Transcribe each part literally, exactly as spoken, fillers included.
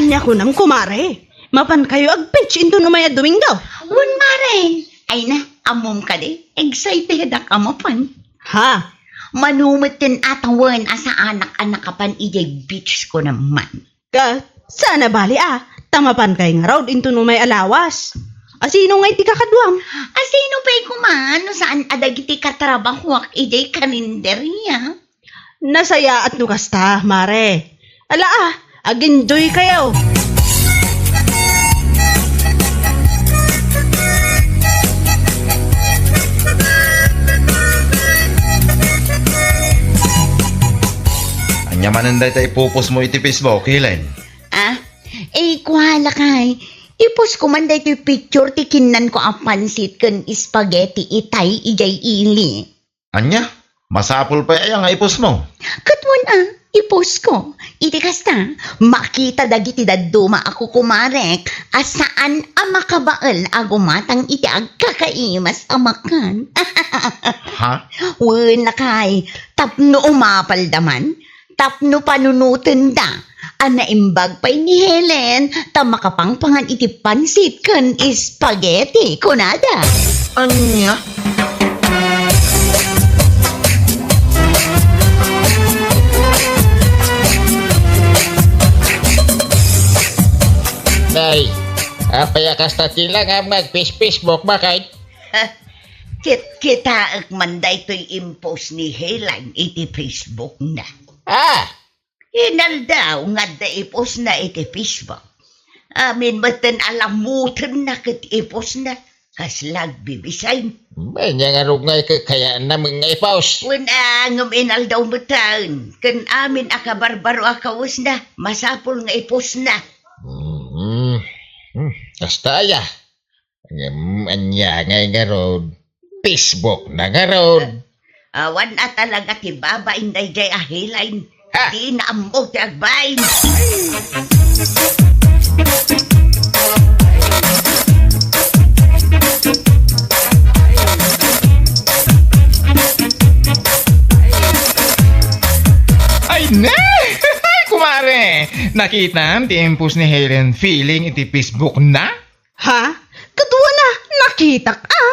Ania kunam, kumare? Mapankayo ag-beach inton umay a Domingo? Wen, mare. Ay na, ammom kadi, excited ak a mapan. Ha? Mano met ten a tawen a saanak a nakapan idiay beach ko naman. Ka, saan a bali a, ta mapankay ngarud inton umay a lawas. A sino ngay ti kakaduam? A sino pay koma no saan a dagiti katrabahoak idiay karinderia? Nasayaat no kasta, mare. Ala a, ag-enjoykayo. Ania manen dayta ipopost mo iti Facebook, Helen? Ah, eh, kua lakay. Ipost ko man daytoy picture ti kinnanko a pansit ken spaghetti itay idiay ili. Ania? Masapul pay aya nga ipost mo? Ket wen a, ipost ko. Iti kasta, makita dagiti dadduma a kukumarek a saan a makabael a gumatang iti agkakaimas a makan. Ha? Wen, lakay, tapno umapalda man, tapno panunotenda a naimbag pay ni Helen ta makapangpangan iti pansit ken spaghetti, kunada. Ania? Nay, apay a kasta ti langam nga agpis-Facebook, bakay? Kitkitaek man daytoy impost ni Helen iti Facebook na. Ah, Inaldaw nga adda ipusna iti Facebook. Amin metten a lamutenna ket ipusna. Kasla agbibisay. Ania ngarud nga ikakayaanna met nga ipus? Wen a, ngem inaldaw metten. Ken amin a kabarbaro a kawesna, masapul nga ipusna. Mm. Hmm, kasta aya. Ngem ania ngay ngarud? Facebook na ngarud. Awan a talaga ti babain daydiay a Helen. Ha? Dina ammo ti agbain. Ay, ne! Ay, kumare! Nakitam ti impus ni Helen Feeling iti Facebook na? Ha? Ket wen a, nakitak a.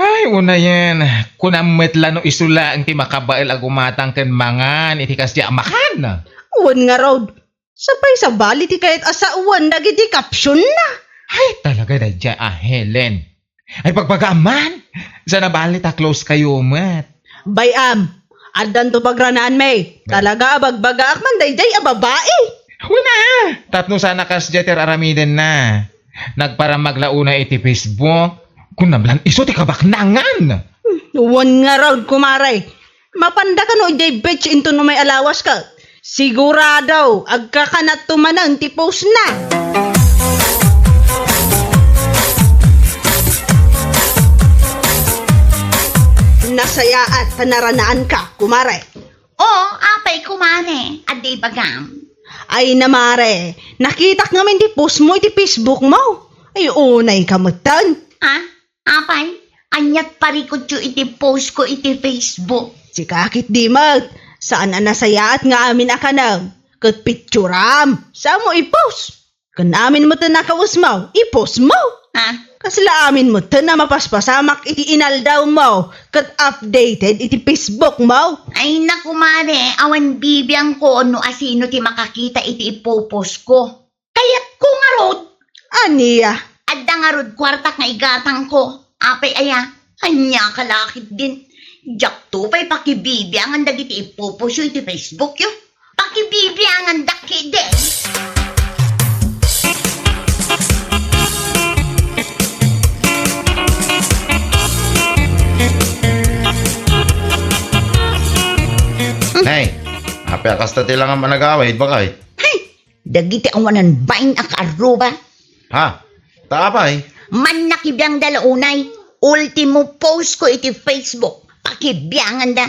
Ay, unayen, kunam met la no isu laeng ti makabael a gumatang ken mangan iti kasdiay a makan. Wen ngarud, sapay sabali ti kayat a sawen dagiti caption na. Ay, talaga daydiay a Helen. Ay, pagbaga man. Saan a bali ta close kayo met. Bay-am, addanto pagranaanmi. Talaga a bagbagaak man daydiay a babai. Wen a, tapno saan a kasdiay ti ar-aramidenna. Nagparamag la unay iti Facebook. Kunam lan isu ti kabaknangan. Wen ngarud, kumare. Mapanda kano idiay beach inton umay a lawas ka. Sigurado, agkakanatto manen ti post na. Nasayaat ta naranaanka, kumare. O, apay, kumare, adda ibagam? Ay na, mare, nakitak ngamin ti post mo iti Facebook mo. Ay, unay ka metten. Ah? Apay, aniat parikutyo iti post ko iti Facebook? Sika ketdi met, saan a nasayaat nga amin a kanem, ket pitsuram, sa mo i-post. Ken amin metten a kawesmo, i-post mo. Ah? Kasla amin metten a mapaspasamak iti inaldaw mo, ket updated iti Facebook mo. Ay, naku, mare, awan bibiangko no asino ti makakita iti ipopost ko. Kayatko ngarud. Ania? Adda ngarud kuartak nga igatangko. Apay aya? Ania ka la ketdin? Diakto pay pakibibiangan dagiti ipopost yo iti Facebook yo. Pakibibiangan dak ketdin. Hey, apay a kasta ti langam a nagawid, bakay? Hey, dagiti awanan bain a kaarruba. Ha? Ta apay? Mannakibiangda la unay. Ultimo post ko iti Facebook. Pakibianganda.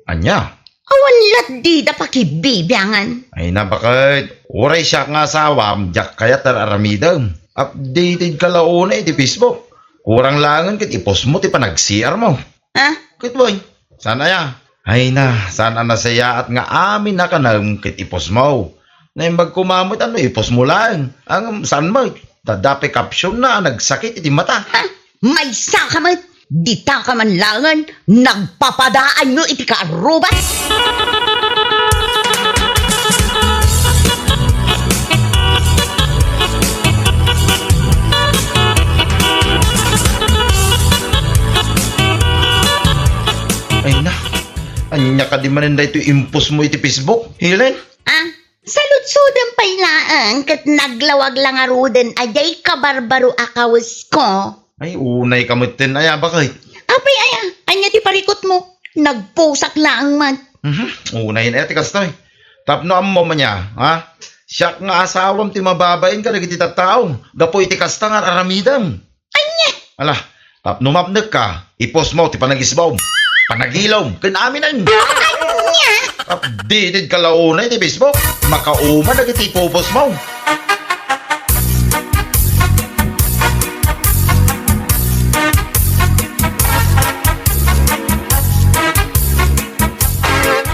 Ania? Awan lat dida pakibibiangan. Ay, nabaket. Uray siak nga asawam, diak kayat ar-aramidem. Updated ka la unay iti Facebook. Kurang laengen ket i-post mo ti panag-C R mo. Ha? Ket wen, saan aya? Ay na, saan a nasayaat nga amin a kanem ket i-post mo. Naimbag koma met, ano, i-post mo laeng. Ang saan met? Dadda pay caption na, nagsakit iti mata. Ha? Maysa ka met? Dita ka man laengen, nagpapadaanyo iti kaarruba? Ay na, ania kadi manen daytoy impostmo iti Facebook, Helen? Ah, saludsodem pay laeng ket naglawag la ngaruden a diay kabarbaro a kawesko. Ay, unay ka metten, aya, baket? Apay, aya, ania ti parikutmo? Nagpusak laeng man. Mhm, unay na ti kastoy. Tapno ammom ania, ha? Siak nga asawam ti mababain kadagiti tattao. Gapu iti kasta nga ar-aramidem. Ania? Ala, tapno mapnekka, i-post mo ti panagisbom, panagilom, ken aminen. Ania? Updated ka la unay ti Facebook. Makauma dagiti i-post mo.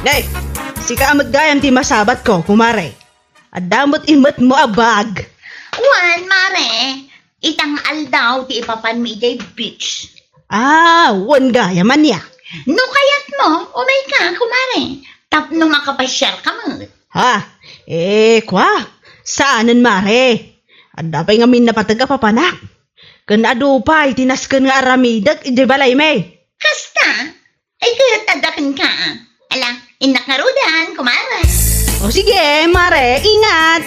Nay, sika a met gayam ti masabatko, kumare. Adda met imetmo a bag. Wen, mare. Ita nga aldaw ti ipapanmi idiay beach. Ah, wen gayam ania? No kayatmo, umayka, kumare. Tapno makapasiarka met. Ha? Eh, kua? Saanen, mare. Adda pay ngamin napateg a papanak. Ken adu pay ti nasken nga aramidek idiay balaymi. Kasta? Ay, ket adda kenka. Ala, innak ngaruden, kumare. O sige, mare, ingat.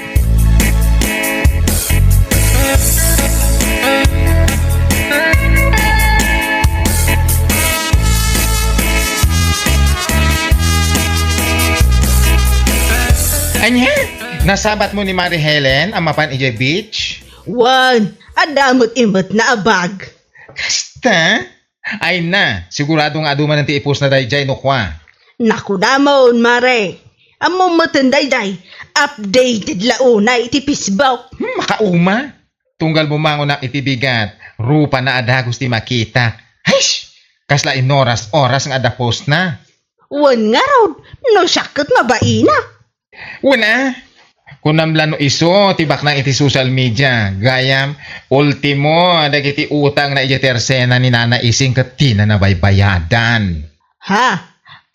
Ania? Nasabatmo ni Mare Helen a mapan idiay beach? Wen, adda met imetna a bag. Kasta? Ay na, sigurado nga adu manen ti i-postna daydiay no kua. Naku damon, mare. Ammom metten daydiay, updated la unay iti Facebook. Hmm, makauma. Tunggal bumangonak iti bigat, rupana a dagus ti makitak. Hesh! Kasla inoras-oras nga adda postna. Wen ngarud, no siak ket mabaina. Wen a, kunam la no isu ti baknang iti social media, gayam, ultimo, dagiti utangna idiay tersena ni Nana Ising ket dina nabaybayadan. Ha?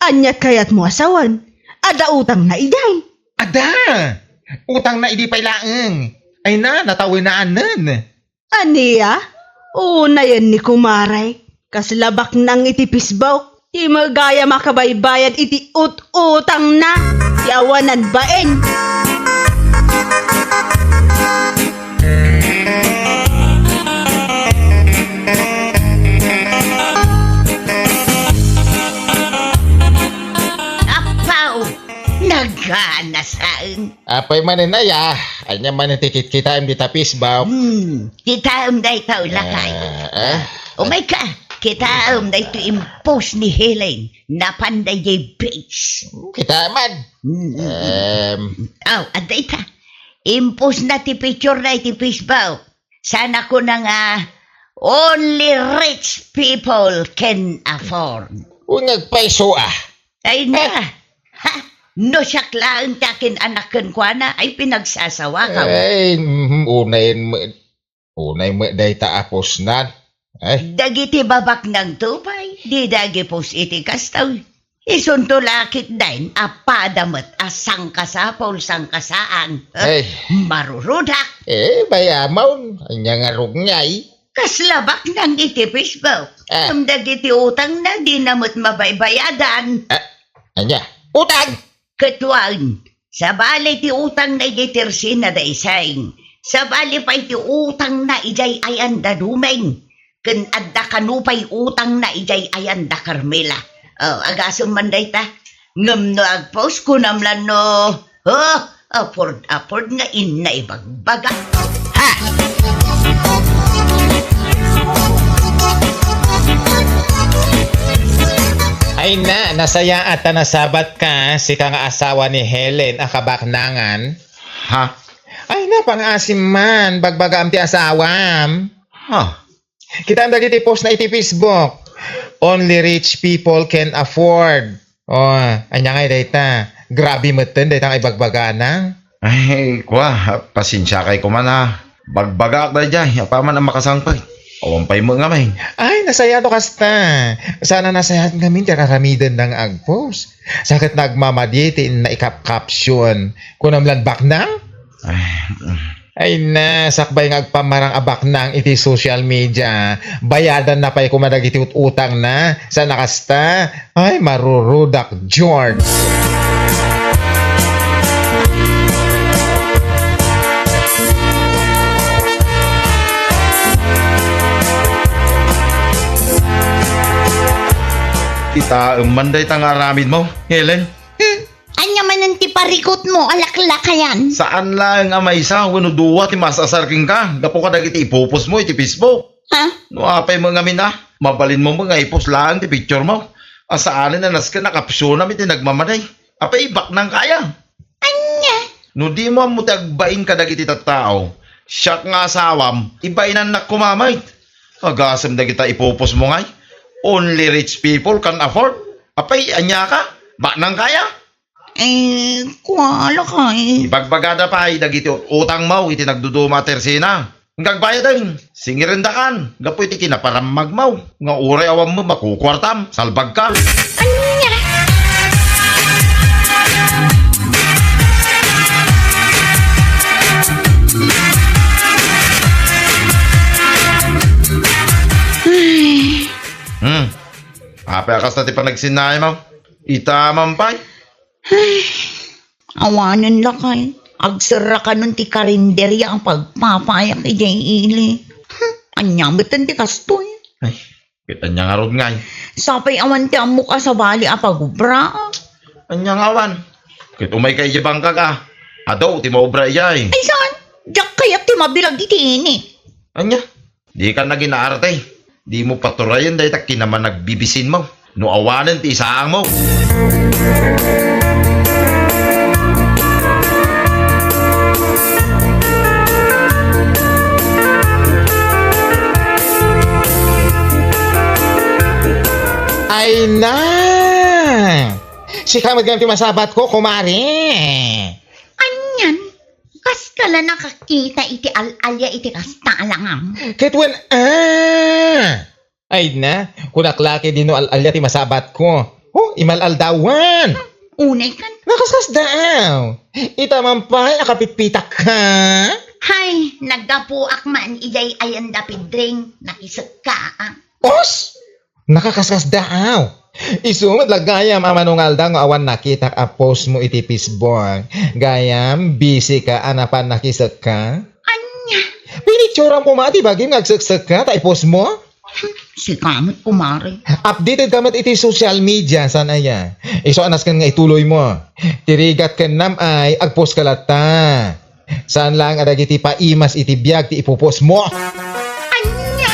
Ania't kayatmo a sawen? Adda utangna idiay? Adda! Utangna idi pay laeng. Ay na, natawenaanen. Ania? Unayen ni kumare. Kasla baknang iti Facebook. Ti magayam a kabaybayan iti ut-utangna. Ti awanan bain. Apaw! Naganasaen. Apay manen aya? Ania manen ti kitkitaem dita Facebook? Hmm, kitaem dayta, lakay. Ah, ah. Umayka, kitaem daytoy impost ni Helen. Napan daydiay beach. Kitaem man. Hmm. Em. Aw, adda ita. Impostna ti picturena iti Facebook. Sana kuna nga, "Only rich people can afford." Wen agpayso a. Ay na. Eh. Ha? No siak laeng ti akin-anak kenkuana, ay pinagsasawakam. Ay, mhm, unayen met, unay met dayta a postnan. Ay. Dagiti babaknangto pay, dida agipos iti kastoy. Isunto la ketdin a pada met a sangkasapul, sangkasaan. Ay. Marurudak. Eh, bayamon. Ania nga rugngay? Kasla baknang iti Facebook. Ah. Ngem dagiti utangna, dina met mabaybayadan. Ah, ania? Utang! Ket wen, sabali ti utangna idiay tersena da Ising. Sabali pay ti utangna idiay ayan da Dumeng. Ken adda kano pay utangna idiay ayan da Carmela. Oh, agasem man dayta. Ngem no agpost, kunam la no, oh, afford, afford nga inna ibagbaga. Ha! Ay na, nasayaat ta nasabatka, sika nga asawa ni Helen a kabaknangan. Ha? Ay na, pangaasim man, bagbagaam ti asawam. Ha? Kitaem dagiti postna iti Facebook. Only rich people can afford. Oh, ania ngay dayta? Grabe metten dayta nga ibagbagana. Ay, kua, pasensiakay koma a. Bagbagaak daydiay, apaman a makasangpet. Awan pay met ngamin. Ay, nasayaat no kasta. Saan a nasayaat ngamin ti ar-aramidenda nga ag-post. Sa ket nagmamadi ti naikapkaption. Kunam lan baknang? Ay, mm. Ay na, sakbay nga agpammarang a baknang iti social media, bayadanna pay koma dagiti ut-utangna. Saan a kasta? Ay, marurudak, George. Kitaem man dayta nga aramidmo, Helen? Hmm. Ania manen ti parikutmo a laklakayan? Saan laeng a maysa wenno dua ti maas-asar kenka gapu kadagiti ipopost mo iti Facebook. Ha? No apay mo ngamin a, mabalinmo met nga i-post laeng ti picture mo. A saanen a nasken a captionam iti nagmamadi. Apay, baknangka aya? Ania? No dimo ammo ti agbain kadagiti tattao, siak nga asawam, ibainannak koma met. Agasem dagita ipopost mo ngay. Only rich people can afford. Apay, ania ka? Baknangka aya? Eh, kua, lakay. Ibagbagada pay dagiti ut-utangmo iti nagduduma a tersena. Ngka agbayaden, singirendakan gapu iti kinaparammagmo nga uray awan met makukuartam, salbagka. Ania? Ay. Hmm. Apay a kasta ti panagsinnaem? Ita man pay. Ay, awanen lakay. Agserrakanon ti karinderia a pagpapayak idiay ili. Hmm, ania metten ti kastoy? Ay, ket ania ngarud ngay? Sapay awan ti ammok a sabali a pagobra. Ania nga awan? Ket umayka idiay bangkag a. Adu ti maobra idiay. Ay, saan? Diak kayat ti mabilag iti ini. Ania? Dika naginaarte. Dimo paturayen dayta kinamanagbibisinmo. No awanen ti isaangmo. Ay na! Sika met gayam ti masabatko, kumare. Anian? Kaska la nakakita iti al-alia iti kasta a langam? Ket wen a! Ay na, kunak la ket dino al-alia ti masabatko. Oh, imal-aldawan! Unay kan. Nakaskasdaaw! Ita man pay a kapipitak ka? Hay, naggapuak man idiay ayan da Pedring, nakisekka. Os! Nakakaskasdaaw. Isu met la gayam a manungalda nga awan nakitak a post mo iti Facebook. Gayam, busy ka a napan nakisekka? Ania? Pinicturam koma ti bagim nga agseksekka ta i-post mo? Hmm, sika met, kumare. Updated ka met iti social media, saan aya? Isu a nasken nga ituloy mo. Ti rigat ken nam ay, agpost ka latta. Saan laeng a dagiti paimas iti biag ti ipopost mo. Ania?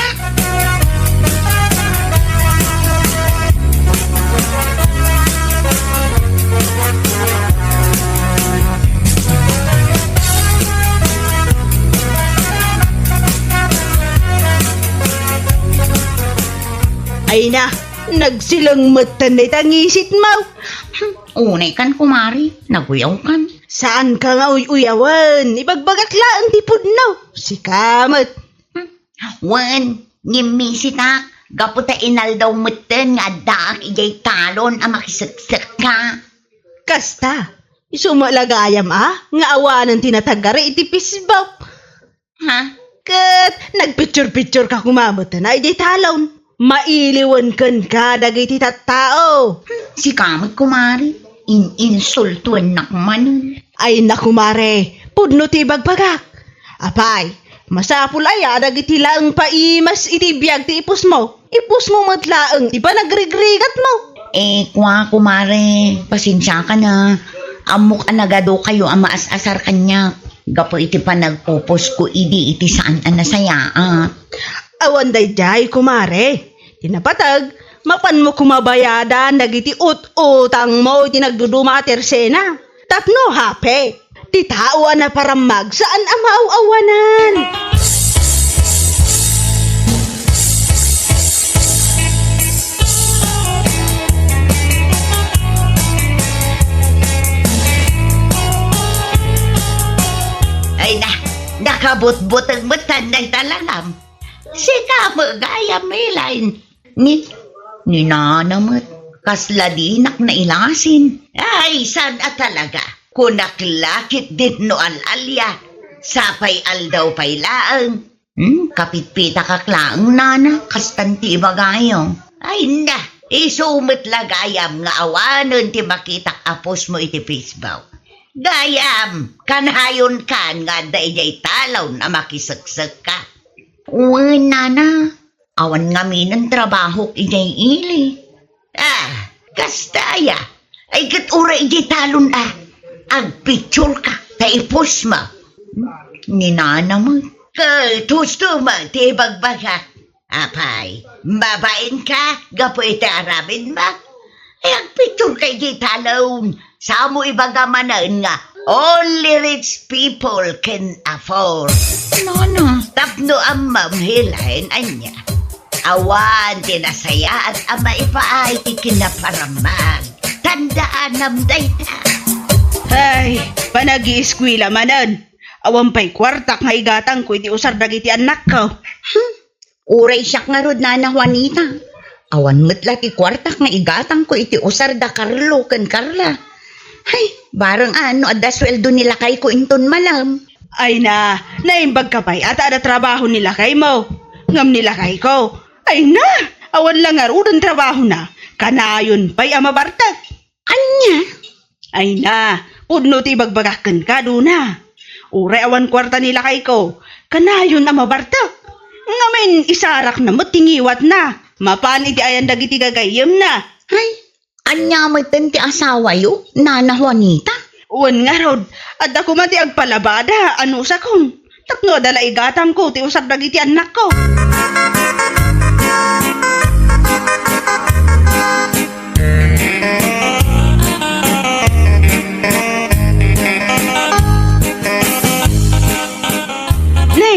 Ay na, nagsileng metten dayta ngisit mo. Unay kan, kumare, naguyaw kan. Saan ka nga uy-uyawen? Ibagbagak laeng ti pudno. Sika met. Hmm. Wen, ngimmisitak, gapu ta inaldaw metten nga addaak idiay talon a makiseksekka. Kasta, isu met la gayam a, nga awanen ti natagari iti Facebook. Ha? Ket nagpicture-picture ka koma met a idiay talon. Mailiwen kenka dagiti tattao. Hmm, sika met, kumare, in-insultuennak manen. Ay na, kumare, pudno ti ibagbagak. Apay, masapul aya a dagiti laeng paimas iti biag ti i-post mo? I-post mo met laeng ti panagrigrigat mo. Eh, kua, kumare, pasensiakan a. Ammok a nagadu kayo a maas-asar kaniak gapu iti panagpopost ko idi iti saan a nasayaat. Awan daydiay, kumare. Ti napateg, mapanmo koma bayadan dagiti ut-utangmo iti nagduduma a tersena. Tapno hape, ti tao a naparammag saan a maaw-awanan. Kabutbuteng met tan dayta langam. Sika met gayam, Elaine. Ni, ni Nana met, kasla dinak nailasin. Ay, saan a talaga? Kunak la ketdin no al-alia. Sapay aldaw pay laeng. Hmm, kapitpitakak laeng, Nana, kastan ti ibagayo. Ay na, isu met la gayam nga awanen ti makitak a post mo iti Facebook. Gayam, kanayonkan nga adda idiay talon a makiseksekka. Wen, Nana, awan ngaminen trabahok idiay ili. Ah, kasta aya. Ay, ket uray idiay talon a agpictureka ta i-post mo. Ni Nana met. Ket husto met ti ibagbagak. Apay, mabainka gapu iti aramidmo? Ay, agpictureka idiay talon. Samo ibaga manen nga only rich people can afford. Nana. Tapno ammom, Elaine, ania? Awan ti nasayaat a maipaay ti kinaparamag. Tandaanam dayta. Ay, panag-iiskwela manen. Awan pay kuartak nga igatangko iti usar dagiti annakko. Hmm. Uray siak ngarud, Nana Juanita. Awan met la ti kuartak nga igatangko iti usar da Carlo ken Carla. Ay, bareng a no adda sueldo ni lakayko inton malem. Ay na, naimbagka pay a ta adda trabaho ni lakaymo. Ngem ni lakayko, ay na, awan la ngaruden trabahona. Kanayon pay a mabartek. Ania? Ay na, pudno ti ibagbagak kenka, Dona. Uray awan kuarta ni lakayko, kanayon a mabartek. Ngamin, isarakna met ti ngiwatna. Mapan iti ayan dagiti gagayyemna. Ay, ania metten ti asawayo, Nana Juanita? Wen ngarud, adda koma ti agpalabada, anusakon. Tapno adda la igatangko ti usar dagiti annakko. Ne,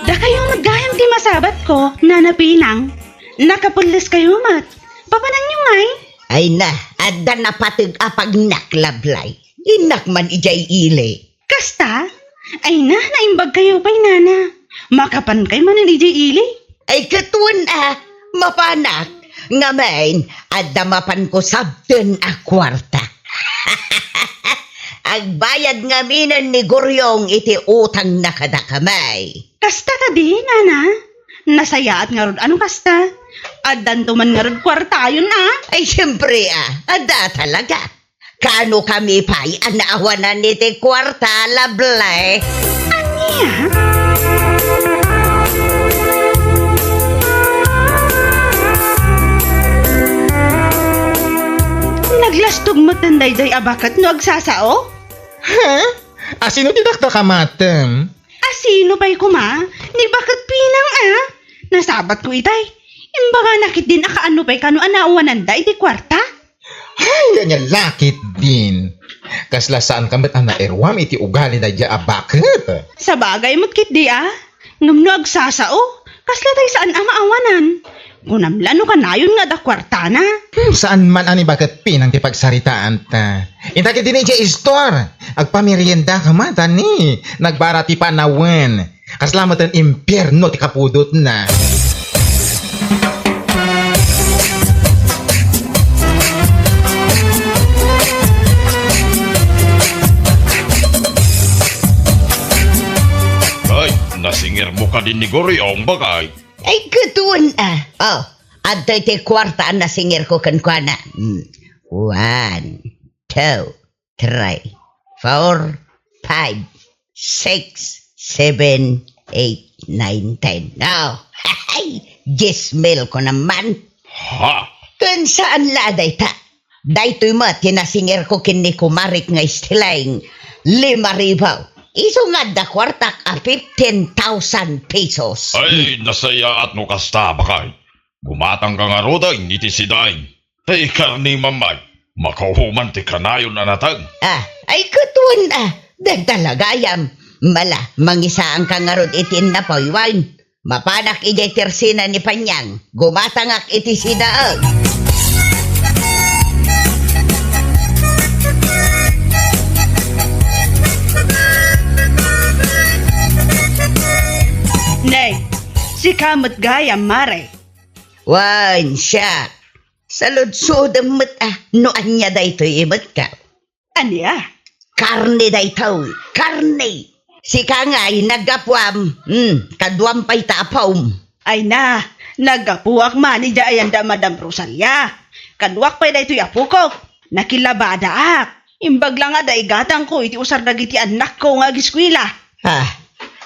dakayo met gayam ti masabatko, Nana Pinang. Nakapulleskayo met. Papananyo ngay? Ay na, adda napateg a pagnak, Lablay. Innak man idiay ili. Kasta? Ay na, naimbag kayo pay, Nana. Makapan kay manen idiay ili? Ay, ket wen a, mapanak. Ngamin, adda mapanko sabten a kuarta. Agbayad ngaminen ni Guriong iti utangna kadakami. Kasta kadi, Nana? Nasayaat ngarud a no kasta. Addanto man ngarud kuartayon a. Ay, siyempre a, adda talaga. Kaano kami pay a naawanan iti kuarta, Lablay? Ania? Naglastog metten daydiay a baket no agsasao? Ha? Asino ti dakdakamatem? Asino pay koma? Ni baket Pinang a? Nasabatko itay. Imbagana ketdin a kaano pay kano a naawananda iti kuarta? Ay, ania la ketdin. Kasla saanka met a nairuam iti ugali daydiay a baket. Sabagay met ketdi a. Ngem no agsasao, kasla tay saan a maawanan. Kunam la no kanayon nga adda kuartana. Hmm, saan man a ni baket Pinang ti pagsaritaanta. Inta ketdin idiay istor. Agpamerienda koma ta ni nagbara ti panawen. Kasla metten impierno ti kapudotna. Ay, nasingermo kadi ni Guriong, bakay? Ay, ket wen a. Oh, adtoy ti kuarta a nasingerko kenkuana. Hmm. One, two, three, four, five, six, seven, eight, nine, ten. Oh, dies mil ko naman. Ha? Ken saan la dayta? Daytoy met ti nasingerko ken ni kumarek nga Stileng, lima ribu. Isu nga adda kuartak a fifteen thousand pesos. Ay, nasayaat no kasta, bakay. Gumatangka ngaruden iti sidaen. Tay karni, Mamay, makauman ti kanayon a nateng. Ah, ay, ket wen a, dagdalagayam. Mala, mangisaanka ngarud iti napaywan. Mapanak idiay tersina ni Panyang. Gumatangak iti sidaen. Ika met gayam, mare. Wen, siak. Saludsodem met a no ania daytoy imetka. Ania? Karne daytoy, karne. Sika ngay, naggapuam, hmm, kaduam pay ta apom. Ay na, naggapuak man idiay ayan da Madam Rosalia. Kaduak pay daytoy apok. Nakilabadaak. Imbag la nga adda igatangko iti usar dagiti annakko nga ageskuela. Ah,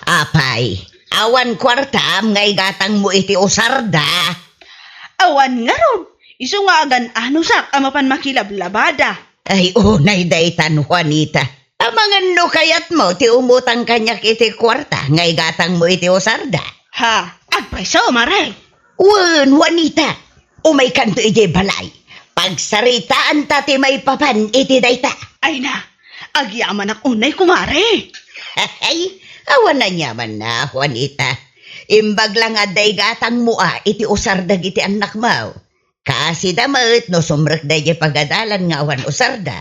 apay, awan kuartam nga igatangmo iti usarda? Awan ngarud, isu nga agan-anusak a mapan makilablabada. Ay, unay daytan, Juanita. Amangan no kayatmo ti umutang kaniak iti kuarta nga igatangmo iti usarda. Ha, agpayso, mare. Wen, Juanita, umaykanto idiay balay. Pagsaritaanta ti maipapan iti dayta. Ay na, agyamanak unay, kumare. Ay, awan aniamanna, Juanita. Imbag la nga adda igatangmo a iti usar dagiti annakmo. Kaasida met no sumrekda idiay pagadalan nga awan usarda.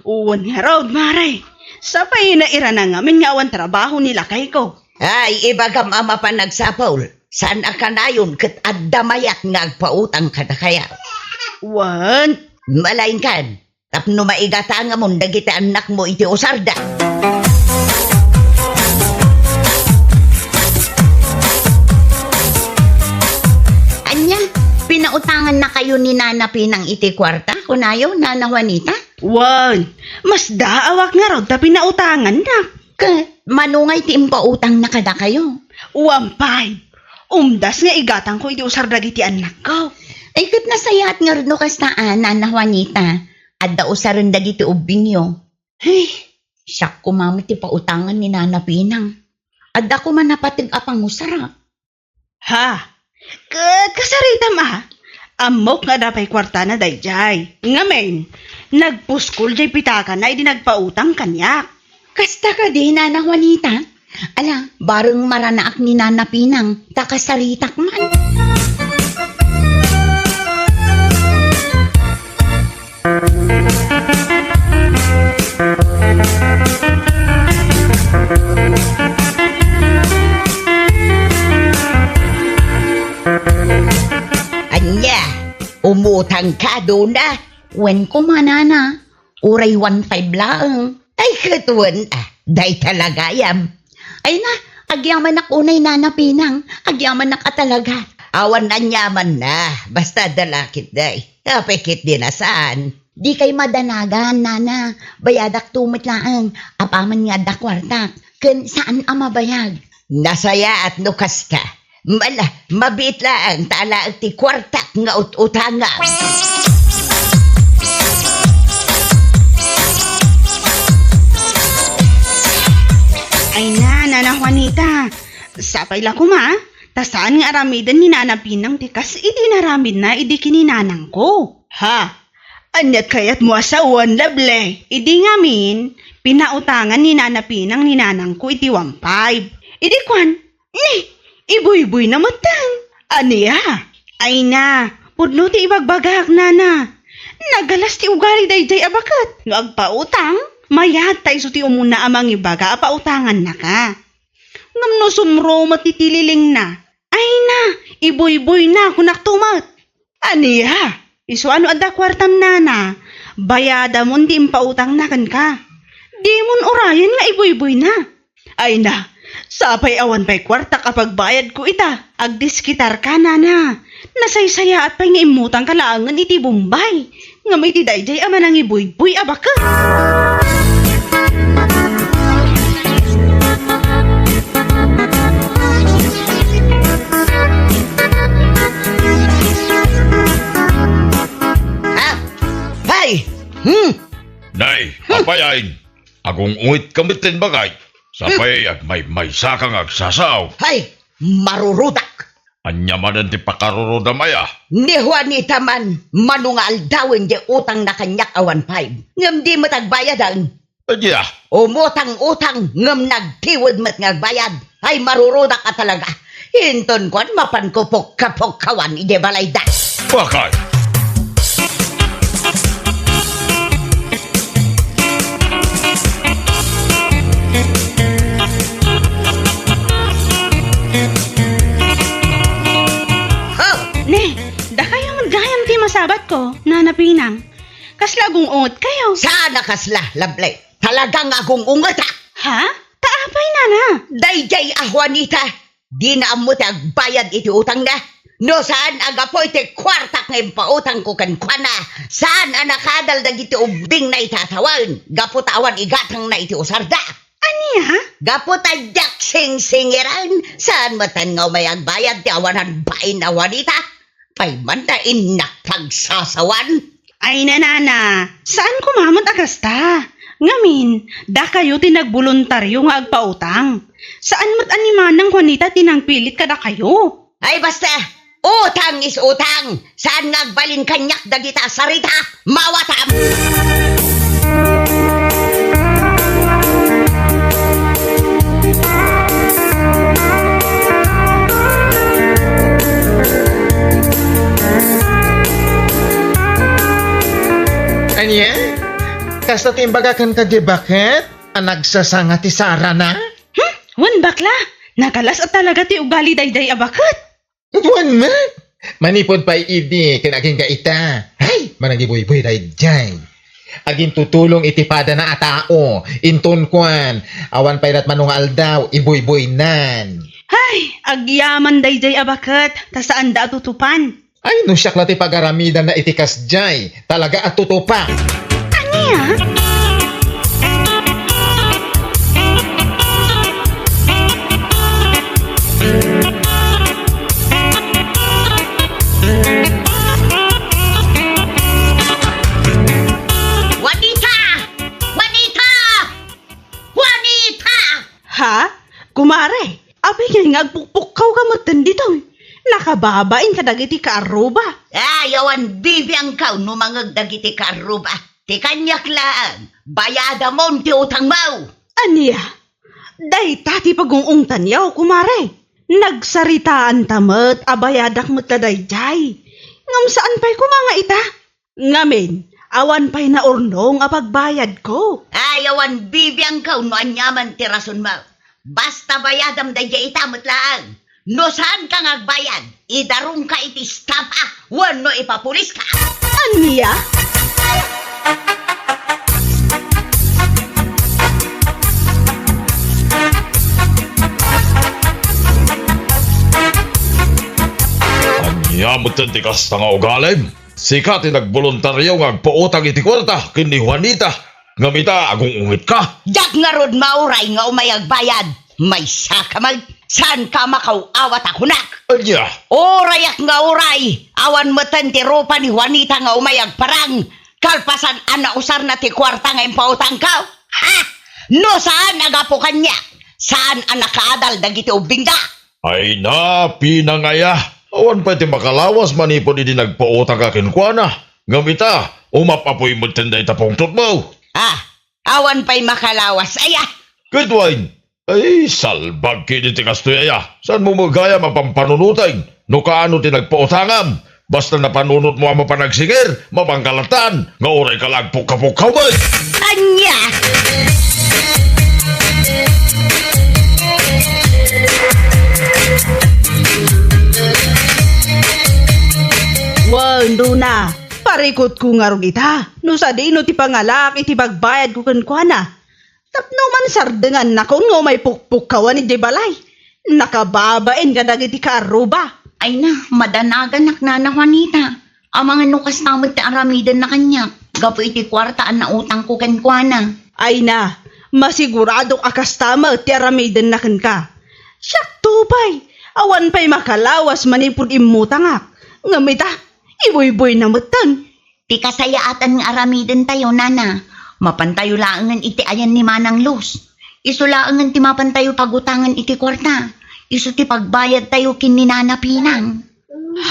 Wen ngarud, mare. Sapay nairana ngamin nga awan trabaho ni lakayko. Ay, ibagam a mapan agsapul. Saan a kanayon ket adda mayat nga agpautang kadakayo. Wen? Malaingkan, tapno maigatangamon dagiti annakmo iti usarda. Ania? Pinautangannakayo ni Nana Pinang iti kuarta, kunayo, Nana Juanita? Wen, masdaawak ngarud ta pinautangannak. Ket mano ngay ti impautangna kadakayo? One five. Umdas nga igatangko iti usar dagiti annakko. Ay, ket nasayaat ngarud no kasta a, Nana Juanita. Adda usaren dagiti ubbingyo. Ay, siak koma met ti pautangan ni Nana Pinang. Adda koma napateg a pangusarak. Ha? Ket kasaritam a? Ammok nga adda pay kuartana daydiay. Ngamin, nagpuskol diay pitakana idi nagpautang kaniak. Kasta kadi, Nana Juanita? Ala, bareng maranaak ni Nana Pinang, ta kasaritak man. Ania? Umutangka, Dona? Wen koma, Nana. Uray one five laeng. Ay, ket wen, ah, dayta la gayam. Ay na, agyamanak unay, Nana Pinang. Agyamanak a talaga. Awan aniamanna, basta adda la ketdi. Apay ketdi a saan? Dikay madanagan, Nana. Bayadakto met laeng. Apaman nga adda kuartak. Ken saan a mabayag. Nasayaat no kasta. Ala, mabiit laeng ta alaek ti kuartak nga ut-utangam. Ay na, Nana Juanita. Sapay la koma, ta saan nga aramiden ni Nana Pinang ti kas iti inaramidna idi ken ni nanangko. Ha? Ania't kayatmo a sawen, Lovely? Idi ngamin, pinautangan ni Nana Pinang ni nanangko iti one five. Idi kuan, Ni, ibuyboyna metten. Ania? Ay na, pudno ti ibagbagak, Nana. Nagalas ti ugali daydiay a baket. No agpautang, mayat ta isu ti umuna a mangibaga a pautangannaka. Ngem no sumro met ti tililingna, ay na, ibuyboyna, kunakto met. Ania? Isu a no adda kuartam, Nana, bayadamon ti impautangna kenka. Dimon urayen nga ibuyboyna. Ay na, sapay awan pay kuartak a pagbayadko ita. Agdiskitarka, Nana. Nasaysayaat pay nga immutangka laengen iti Bombay. Ngem iti daydiay a manangibuyboy a baket. Ah! Hay! Hmm! Nay, Hmm. Apay ay, agung-ungitka met ti imbagak. Sapay Hmm. agmaymaysaka nga agsasao. Hay! Marurudak! Ania manen ti pakarurudam aya? Ni Juanita man, mano nga aldawen diay utangna kaniak a one five. Ngem di met agbayaden. Ania? Umutang-utang, ngem nagtiwed met nga agbayad. Ay, marurudak a talaga. Inton kuan, mapanko pukka-pukkawan idiay balayda. Bakay! Masabatko, Nana Pinang. Kasla agung-ungetkayo? Saan a kasla, Lovely. Talaga nga agung-ungetak. Ha? Ta apay, Nana? Daydiay a Juanita, dina ammo ti agbayad iti utangna. No saan a gapu iti kuartak nga impautangko kenkuana, saan a nakaadal dagiti ubbingna iti asawen, gapu ta awan igatangna iti usarda. Ania? Gapu ta diak singsingiran, saan metten nga umay agbayad ti awanan bain a Juanita. Pay man ta innak pagsasawan. Ay, Nana, saan koma met a kasta. Ngamin, dakayo ti nagboluntario nga agpautang. Saan met a ni Manang Juanita ti nangpilit kadakayo. Ay, basta, utang is utang. Saan nga agbalin kaniak dagita a sarita? Mawatam! Ania? Kasta ti imbaga kenka, di baket? A nagsasanga ti sarana? Hmm? Wen, bakla? Nakalas a talaga ti ugali daydiay a baket. Wen met, manipud pay idi ken agingga ita, hay, managibuybuy daydiay. Agintutulong iti padana a tao, inton kuan, awan pay latmano nga aldaw, ibuybuynan. Hay, agyaman daydiay a baket, ta saanda a tutupan. Ay, no siak la ti pagaramidanna iti kasdiay, talaga a tutupa. Ania? Juanita! Juanita! Juanita! Ha? Kumare, apay ngay nga agpukpukkaw ka metten ditoy? Nakababain kadagiti kaarruba. Ay, awan bibiangkaw no mangeg dagiti kaarruba. Ti kaniak laeng, bayadamon ti utangmo. Ania? Dayta ti pagung-ungtanyo, kumare. Nagsaritaan ta met a bayadak met la daydiay. Ngem saan pay koma nga ita? Ngamin, awan pay naurnong a pagbayadko. Ay, awan bibiangkaw no aniaman ti rasonmo. Basta bayadam daydiay ita met laeng. No saanka nga agbayad, idarumka iti estafa wenno ipapuliska. Ania? Ania met ti kasta nga ugalim? Sika ti nagboluntario nga agpautang iti kuarta ken ni Juanita. Ngem ita, agung-ungetka. Diak ngarud mauray nga umay agbayad. Maysaka met, saanka a makaw-awat a kunak. Ania? Urayak nga uray, awan metten ti rupa ni Juanita nga umay agparang, kalpasan a nausarna ti kuarta nga impautangko. Ha? No saan a gapu kaniak, saan a nakaadal dagiti ubbingda. Ay na, Pinang aya, awan pay ti makalawas manipud idi nagpautangka kenkuana. Ngem ita, umap-apoy metten dayta pungtotmo. Ah, awan pay makalawas aya. Ket wen, ay, salbag ketdi ti kastoy aya. Saanmo met gayam a pampanunoteng no kaano ti nagpautangam? Basta napanunotmo a mapan agsingir, mapan kalatan, nga urayka la agpukka-pukkaw met. Ania? Wen, Dona, parikutko ngarud ita. No sadino ti pangalaak iti pagbayadko kenkuana. Tapno mansardengannakon nga umay pukpukkawan idiay balay. Nakababain kadagiti kaarruba. Ay na, madanaganak, Nana Juanita. Amangan no kasta met ti aramidenna kaniak, gapu iti kuarta a nautangko kenkuana. Ay na, masiguradok a kasta met ti aramidenna kenka. Siakto pay, awan pay makalawas manipud immutangak. Ngem ita, ibuybuyna metten. Ti kasayaatan nga aramidentayo, Nana, mapantayo laengen iti ayan ni Manang Luz. Isu laengen ti mapantayo pagutangen iti kuarta. Isu ti pagbayadtayo ken ni Nana Pinang.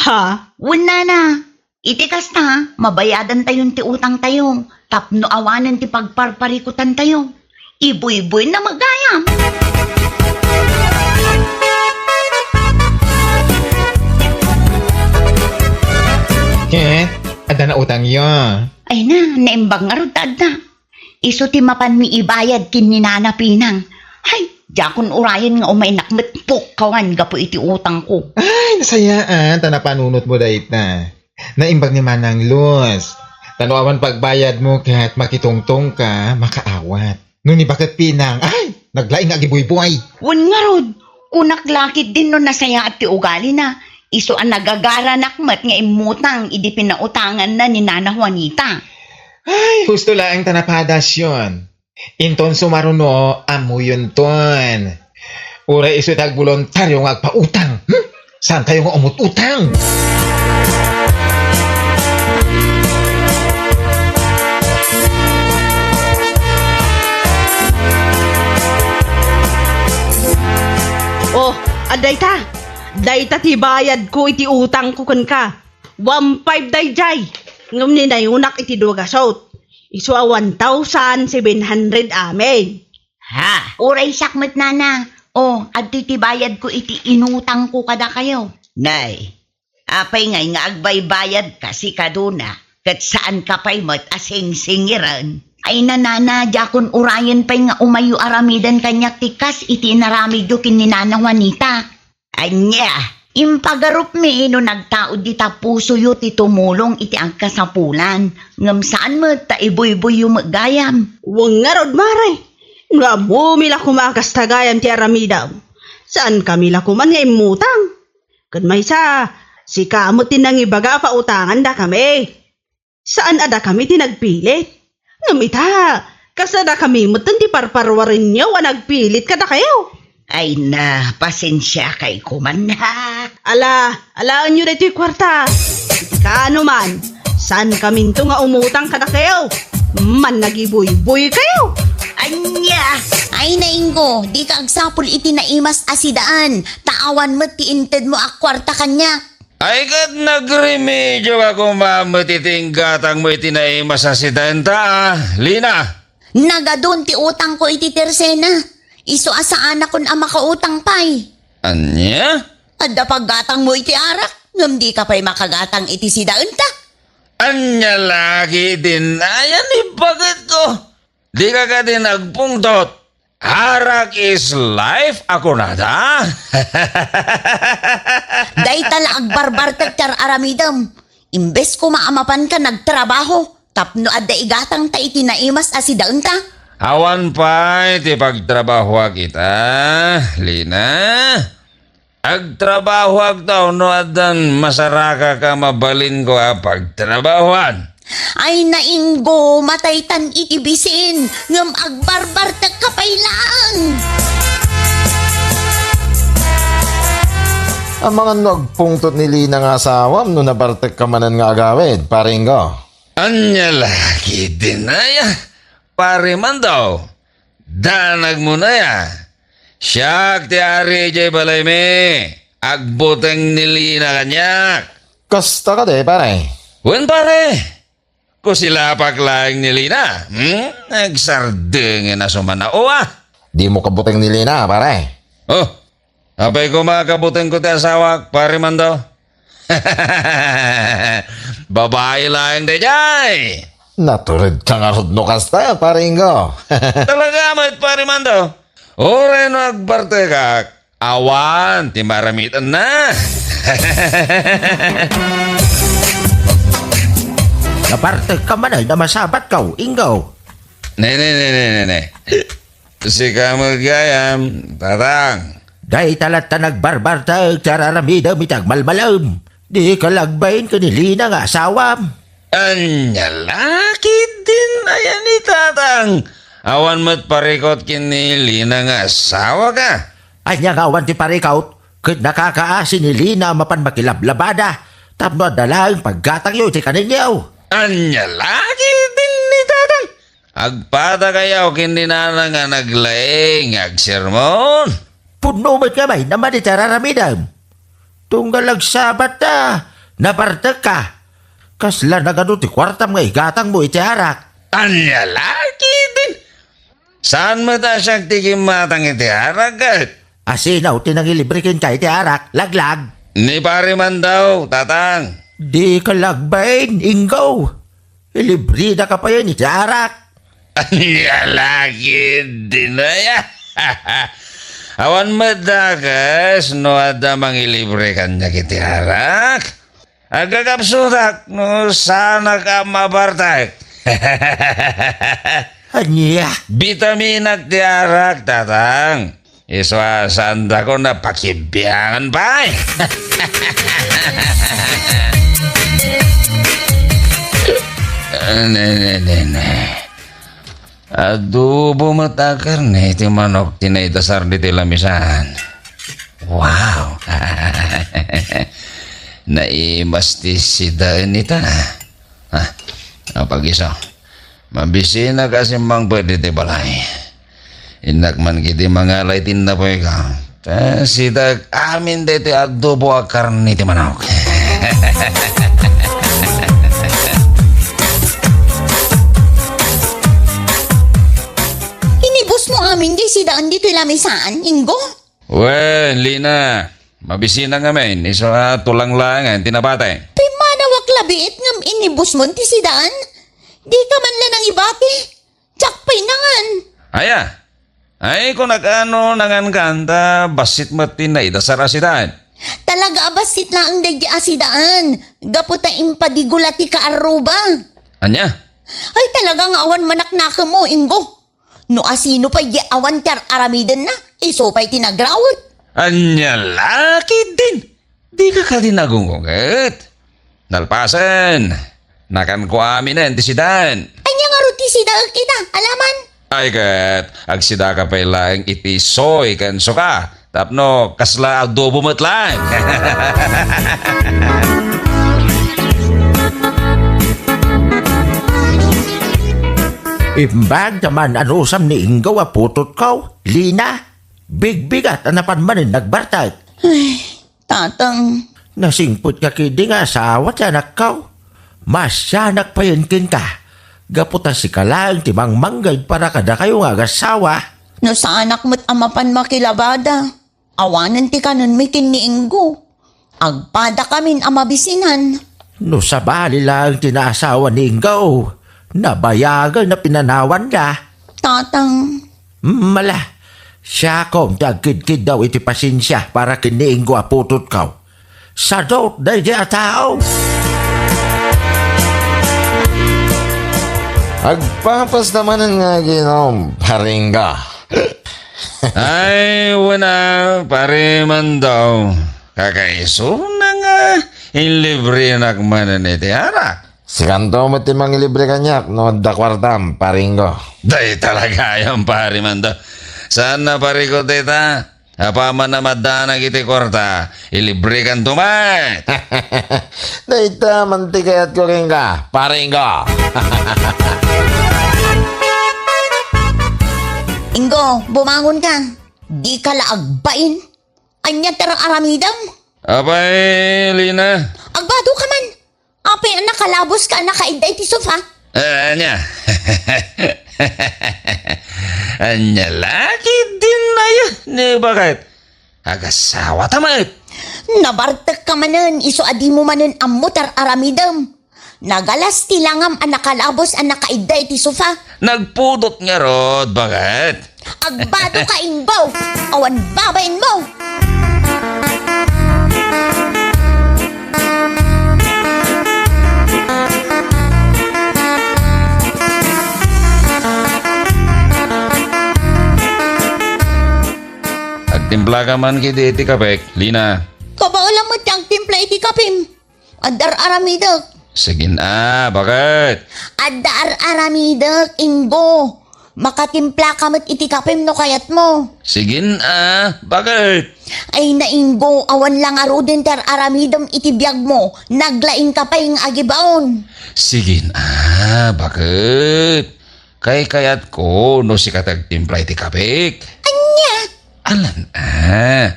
Ha? Wen, Nana, iti kasta, mabayadantayon ti utangtayo tapno awanen ti pagparparikutantayo. Ibuybuy na met gayam. Ket, adda nautangyo? Ay na, naimbag ngarud ta adda. Isu ti mapanmi ibayad ken ni Nana Pinang. Hay, diakon urayen nga umaynak met pukkawan gapu iti utangko. Ay, nasayaan ta napanunotmo dayta. Naimbag ni Manang Luz. Ta no awan pagbayadmo ket makitungtong ka, makaawat. No ni Baket Pinang, ay, naglaing nga agibuybuy. Wen ngarud, kunak la ketdin no nasayaat ti ugalina. Isu a nagagaranak met nga immutang idi pinautanganna ni Nana Juanita. Ay, husto laeng ta napadasyon. Inton sumaruno, ammuyonton. Uray isu ti agboluntario nga agpautang. Hmm? Saantayo nga umut-utang? Oh, adda ita. Dayta ti bayadko iti utangko kenka. One five daydiay. Ngem ninayunak iti dua gasut. Isu a one thousand seven hundred amin. Ha? Uray siak met, Nana. Oh, adtoy ti bayadko iti inutangko kadakayo. Nay, apay ngay nga agbaybayadka sikaduna, ket saanka pay met a singsingiren? Ay, Nana, diakon urayen pay nga umayyo aramiden kaniak ti kas iti inaramidyo ken ni Nana Juanita. Ania, impagarupmi no nagtaud dita pusoyo ti tumulong iti agkasapulan, ngem saan met ta ibuyboyyo met gayam. Wen ngarud, Mare, no ammomi la koma a kasta gayam ti aramidem, saankami la koman nga immutang. Ken maysa, sika met ti nangibaga a pautangandakami. Saan a dakami ti nagpilit. Ngem ita, kas a dakami metten ti parparuarenyo a nagpilit kadakayo. Ay na, pasensiakay koman, ha? Ala, alaenyo daytoy kuarta. Kaano man, saankaminto nga umutang kadakayo. Mannagibuyboykayo. Ania? Ay, Nainggo, dika agsapul iti naimas a sidaan, ta awan met ti intedmo a kuarta kaniak. Ay, ket nagremedioka koma met iti inggatangmo iti naimas a sidaan ta, Lina. Nagadun ti utangko iti tersena. Isu a saanakon a makautang pay. Ania? Adda paggatangmo iti arak, ngem dika pay makagatang iti sidaan ta. Ania la ketdin aya ni Baketko? Dika ketdin agpungtot. Arak is life, a kunada. Dayta la agbarbartek ti ar-aramidem. Imbes koma a mapanka nagtrabaho, tapno adda igatangta iti naimas a sidaenta. Awan pay ti pagtrabahoak ita, Lina. Agtrabahoak ta no addan masarakak a mabalinko a pagtrabahoan. Ay, Nainggo, mataytan iti bisin, ngem agbarbartekka pay laeng. Amangan no agpungtot ni Lina nga asawam no nabartekka manen nga agawid, Pare Inggo. Ania la ketdin aya, Pare Mando? Danagmo aya. Siak ti ari idiay balaymi. Agbuteng ni Lina kaniak. Kasta kadi, pare? Wen, pare. Kusilapak laeng ni Lina. Hmm? Agsardengen a sumanaw a. Dimo kabuteng ni Lina, pare. Oh, apay koma kabutengko ti asawak, Pare Mando? Babai laeng daydiay. Naturedka ngarud no kasta, Pare Inggo. Talaga met, Pare Mando. Uray no agbartekak, awan ti maramitenna. Nabartekka manen a masabatko, Inggo. Ne, ne, ne, ne, ne, ne. Sika met gayam, Tatang. Dayta latta nagbarbartek ti ar-aramidem iti agmalmalem. Dika la agbain ken ni Lina nga asawam. Ania la ketdin aya ni Tatang? Awan met parikut ken ni Lina nga asawak a. Ania nga awan ti parikut ket nakakaasi ni Lina a mapan makilablabada tapno adda laeng paggatangyo iti kanenyo. Ania la ketdin ni Tatang? Agpadakayo ken ni Nana nga naglaing nga agsermon. Pudno met ngamin a madi ti ar-aramidem. Tunggal agsabatta, nabartekka. Kasla nagadu ti kuartam nga igatangmo iti arak? Ania la ketdin? Saan met a siak ti kimmatang iti arak ket? Asino ti nangilibre kenka iti arak, laglag? Ni Pare Mando, Tatang. Dika la agbain, Inggo. Ilibridaka payen iti arak. Ania la ketdin aya? Awan met dakes no adda mangilibre kaniak iti arak. Agkakapsutak no saanak a mabartek. Ania? Bitaminak ti arak, tatang. Isu a saandakon a pakibiangan pay. Ne, ne, ne, ne. Adobo met a karne ti manok ti naidasar ditoy lamisaan. Wow! Naimas ti sidaen ita. Ah, apagiso. Mabisinak a simmangpet iti balay. Innak man ketdi mangala iti innapoyko. Ta sidaek amin daytoy adobo a karne ti manok. Inibusmo amin diay sidaen ditoy lamisaan, Ingo? Wen, Lina, mabisinak ngamin, isu a tulang laengen ti nabati. Pimmanawak labiit ngem inibusmon ti sidaen? Dika man la nangibati? Diak pay nangan. Aya? Ay, kunak a no nangankan, ta bassit met ti naidasar a sidaen. Talaga a bassit laeng daydi a sidaen, gapu ta impadigulat ti kaarruba. Ania? Ay, talaga nga awan manaknakemmo, Ingo. No asino pay di awan ti ar-aramidenna, isu pay ti nagraut. Ania la ketdin? Dika kadi nagungunget? Nalpasen, nakanko aminen ti sidaen. Ania ngarud ti sidaek ita, alaman? Ay ket, agsidaka pay laeng iti soy ken suka, tapno kasla adobo met laeng. Imbag ta man-anusam ni Ingo a putotko, Lina. Bigbigat a napan manen nagbartek. Ay, Tatang. Nasingpetka ketdi nga asawa ti anakko. Maasianak payen kenka, gapu ta sika laeng ti mangmangged para kadakayo nga agassawa. No saanak met a mapan makilabada, awanen ti kanenmi ken ni Ingo. Agpadakamin a mabisinan. No sabali laeng ti naasawa ni Ingo, nabayagen a pinanawanna. Tatang. Mala, siakon ti agkidkiddaw iti pasensia para ken ni Ingo a putotko. Sadot daydi a tao. Agpapasta manen nga aginom, Pare Ingo. Ay, wen a, Pare Mando. Kakaisuna nga inlibrenak manen iti arak. Sikanto met ti mangilibre kaniak no adda kuartam, Pare Ingo. Dayta la gayam, Pare Mando. Saan a pareko dayta? Apaman a maddanak iti kuarta, ilibrekanto met. Dayta man ti kayatko kenka, Pare Ingo. Ingo, bumangonka. Dika la agbain. Ania ti ar-aramidem? Apay, Lina? Agbadoka man. Apay a nakalaboska a nakaidda iti sofa? Ah, ania? Ania la ketdin aya? Ni baket? Agasawa ta met. Nabartekka manen, isu a dimo manen ammo ti ar-aramidem. Nagalas ti langam a nakalabos a nakaidda iti sofa. Nagpudot ngarud, baket? Agbadoka, Ingo! Awan babaenmo! Agtimplaka man ketdi iti kapek, Lina. Kabaelam met ti agtimpla iti kapem. Adda ar-aramidek. Sige na, baket? Adda ar-aramidek, Ingo. Makatimplaka met iti kapem no kayatmo. Sige na, baket? Ay na, Ingo, awan la ngaruden ti ar-aramidem iti biagmo. Naglaingka pay nga agibaon. Sige na, baket? Kaykayatko no sika ti agtimpla iti kapek. Ania? Alan, ah.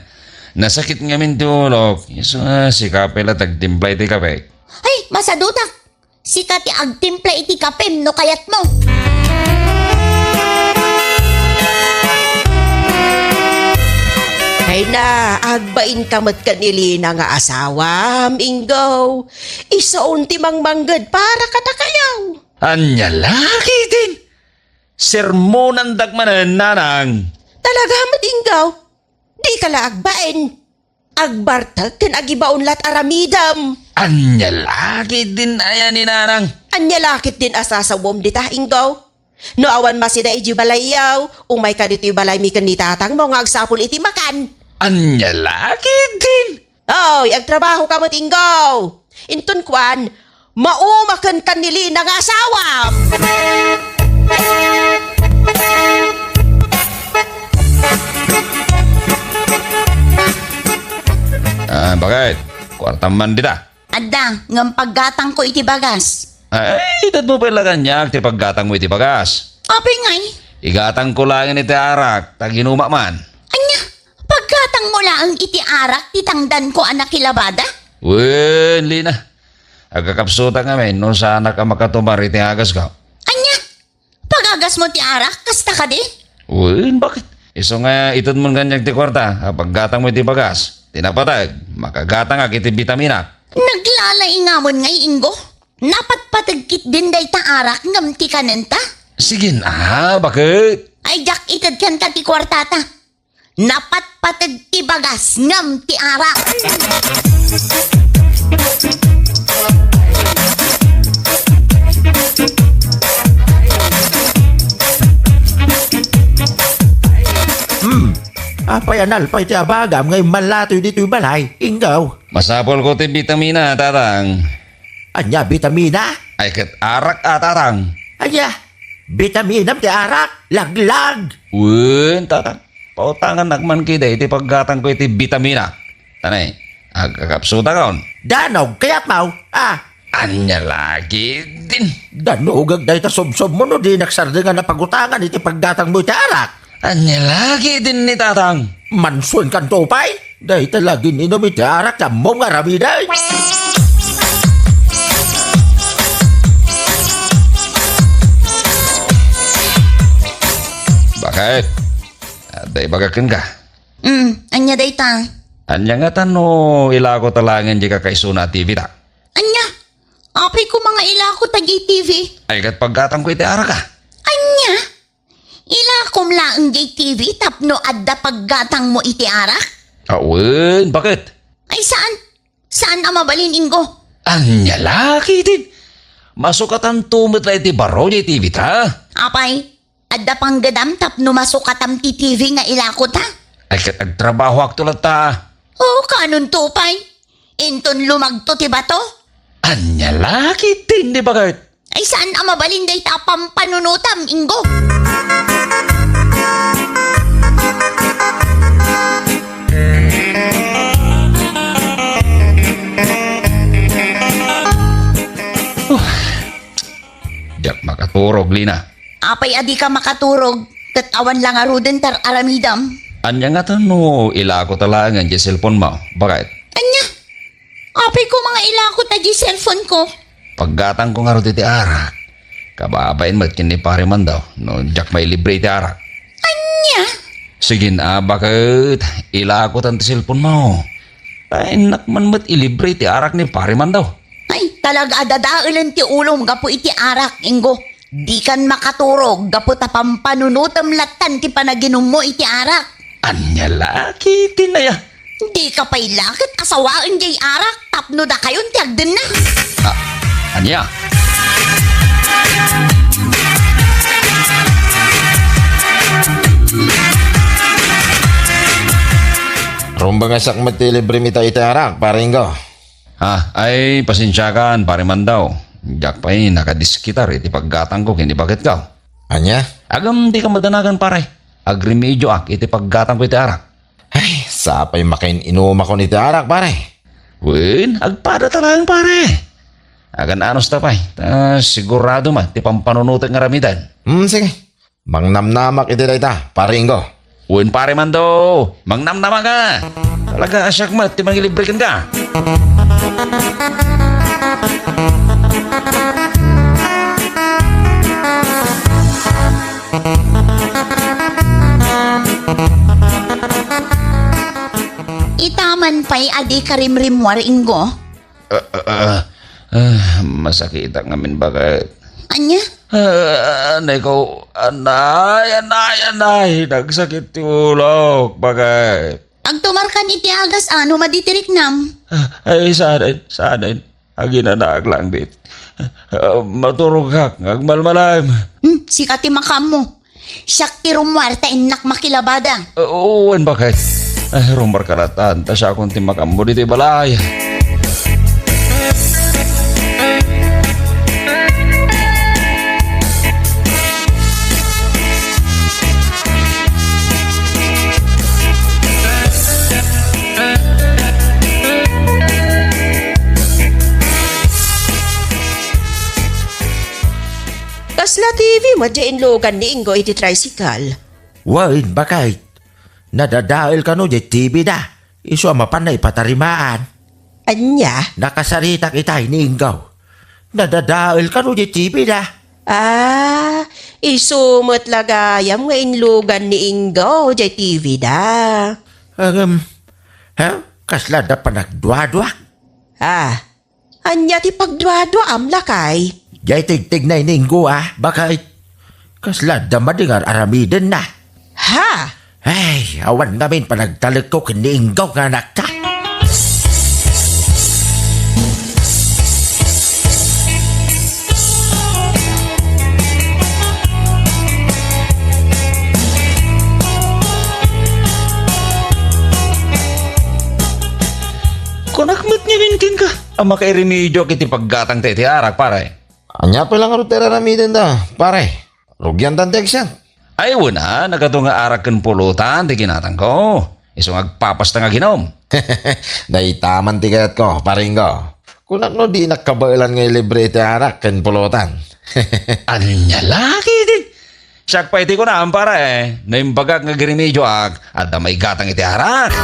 Nasakit ngamin ti ulok. Isu a sika pay la ti agtimpla iti kapek. Ay, masadutak. Sika ti agtimpla iti kapem no kayatmo. Ay na, agbainka met ken ni Lina nga asawam, Ingo. Isu ti mangmangged para kadakayo. Ania la ketdin? Sermonandak manen, nanang. Talaga met, Ingo? Dika la agbain. Agbartek ken agibaon la ti aramidem. Ania la ketdin aya ni Nanang? Ania la ketdin a sasawom dita, Inggong? No awan masida idiay balayyo, umayka ditoy balaymi ken ni tatangmo nga agsapul iti makan. Ania la ketdin? Oy, agtrabahoka met, Inggong. Inton kuan, maumakenka ni Lina nga asawam. Ah, bakit? Kuartam man dita? Adda, ngem paggatangko iti bagas. Ay, itedmo pay la kaniak ti paggatangmo iti bagas. Apay ngay? Igatangko laeng iti arak, ta aginuma man. Ania? Paggatangmo laeng iti arak ti tangdanko a nakilabada? Wen, Lina. Agkakapsutak ngamin no saanak a makatumar iti agasko. Ania? Pagagasmo ti arak, kasta kadi? Wen, bakit? Isu nga itedmon kaniak ti kuarta a paggatangmo iti bagas. Ti napateg, makagatangak iti bitamina. Naglalaingamon ngay, Inggong. Napatpateg ketdin dayta arak ngem ti kanenta? Sige na, bakit? Ay, diak ited kenka ti kuartata. Napatpateg ti bagas ngem ti arak. Hmm. Apay a nalpay ti abagam nga immalatoy ditoy balay, Inggong? Masapulko ti bitamina, Tatang. Ania, bitamina? Ay, ket arak a, Tatang. Ania? Bitaminam ti arak? Laglag! Wen, Tatang. Pautanganak man kadi iti paggatangko iti bitamina. Tanay, agkakapsutakon. Danog, kayatmo? Ah. Ania la ketdin? Danogek dayta subsobmo no dinak sardengan a pagutangan iti paggatangmo iti arak. Ania la ketdin ni Tatang? Mansuenkanto pay? Dayta la gin-inum iti arak ti ammom nga aramiden. Bakit? Adda ibagak kenka. Hmm, ania dayta? Ania ngata no ilakota laengen diay kakaisuna a T V ta? Ania? Apay koma nga ilakota diay T V? Ay, ket paggatangko iti arak a. Ania? Ilakom laeng diay T V tapno adda paggatangmo iti arak? Awen, bakit? Ay, saan? Saan a mabalin, Inggong? Ania la ketdin? Masukatanto met la iti baro diay T V ta. Apay, adda panggedam tapno masukatam ti T V nga ilakota? Ay, ket agtrabahoakto latta. O, kaanonto pay? Inton lumagto ti bato? Ania la ketdin, bakit? Ay, saan a mabalin dayta a pampanunotam, Inggong? Diak makaturog, Lina. Apay a dika makaturog, ket awan la ngaruden ti ar-aramidem? Ania ngata no ilakota laengen diay cellphone mo? Bakit? Ania? Apay koma nga ilakota diay cellphone ko? Paggatangko ngarud iti arak. Kababain met ken ni Pare Mandaw no diak mailibre iti arak. Ania? Sige na, bakit? Ilakotan ti cellphone mo. Ay, innak man met ilibre ti arak ni Pare Mandaw. Ay, talaga a dadaelen ti ulom gapu iti arak, Inggong. Dikan makaturog gapu ta pampanunotem lattan ti panaginummo iti arak. Ania la ketdin aya? Dika pay la ket a sawaen diay arak tapno dakayon ti agdenna. Ah, ania? Rumbengesak met ti librem ita iti arak, Pare Inggong. Ah, ay, pasensiakan, Pare Mandaw. Diak pay nakadiskitar iti paggatangko ken ni baketko. Ania? Ngem dika madanagan, pare. Agremedioak iti paggatangko iti arak. Ay, sapay makain-inumakon iti arak, pare. Wen, agpadata laeng, pare. Agan-anos ta pay, ta sigurado met ti pampanunotek nga aramiden. Hmm, sige. Mangnamnamak iti dayta, Pare Inggong. Wen, Pare Mando, mangnamnamak a. Talaga a siak met ti mangilibre kenka. Ita man pay a dika rimrimmuar, Inggong. Ah, ah, ah, ah, masakitak ngamin, bakit? Ania? Ah, anay ko, anay, anay, anay, nagsakit ti ulok, bakit? Agtumarkan iti agas a no madi ti riknam. Ah, ay, saanen, saanen. Aginanaak laeng dit. Ah, maturogak nga agmalmalem. Hmm, sika ti makaammo. Siak ti rummuar ta innak makilabada. Ah, wen, baket. Ay, rummuarka latta, ta siakon ti makaammo ditoy balay. Kasla T V met diay inlugan ni Ingo iti tricycle? Wen, baket. Nadadael kano diay T V da. Isu a mapanna ipatarimaan. Ania? Nakasaritak itay ni Ingo. Nadadael kano diay T V da. Ah, isu met la gayam nga inlugan ni Ingo diay T V da. Ngem, ha? Kasla da panagduaduak? Ah, ania ti pagduaduaam, lakay? Diay tigtignay ni Ingo, a, baket. Kasla da madi nga ar-aramidenna. Ha? Ay, awan ngamin panagtalekko ken ni Ingo nga anakta. Kunak met ngamin kenka a makairemedioak iti paggatangta iti arak, pare. Ania pay la ngarud ti ar-aramidenda, pare? Rugiantan ti agsiak. Ay, wen a, nagato nga arak ken pulutan ti ginatangko. Isu nga agpapasta nga aginom. Dayta man ti kayatko, pare Ingo. Kunak no dinak kabaelan nga ilibre iti arak ken pulutan. Ania la ketdin? Siak pay ti kunam, pare, no imbagak nga agiremedioak, adda maigatang iti arak.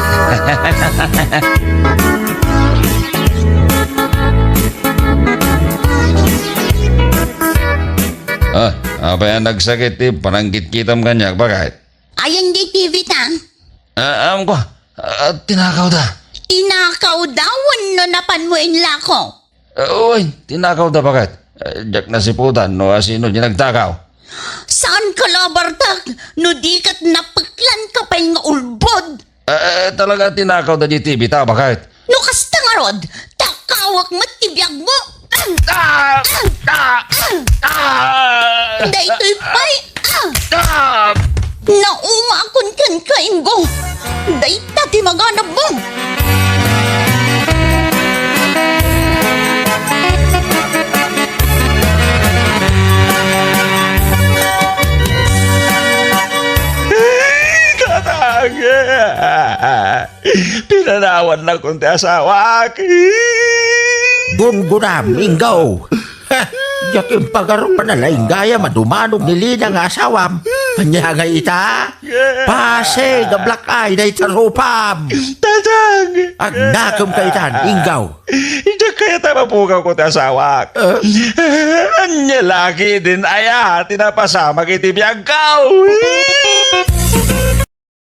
Ah, apay a nagsakit ti panangkitkitam kaniak, baket? Ayan di T V ta? Ah, ammok, ah, tinakawda. Tinakawda wenno napanmo inlako? Ah, uy, tinakawda, baket. Ah, diak nasiputan no asino ti nagtakaw. Saanka la a bartak no di ket napeklanka pay nga ulbod? Ah, ah, talaga tinakawda diay T V ta, baket. No kasta ngarud, takawek met ti biagmo. Ah! Ah! Ah! Ah! Daytoy pay, ah! Ah! Naumakon kenka, Ingo. Dayta ti maganabmo. Katang! Pinanawannakon ti asawak. Gunggunam, Ingo. Diak impagarop a nalaing gayam a dumano ni Lina nga asawam. Ania ngay ita? Pasig a black eye dayta rupam. Tatang! Agnakem ka itan, Ingo. Diak kayat a mapugawko ti asawak. Eh? Ania la ketdin aya ti napasamak iti biagko?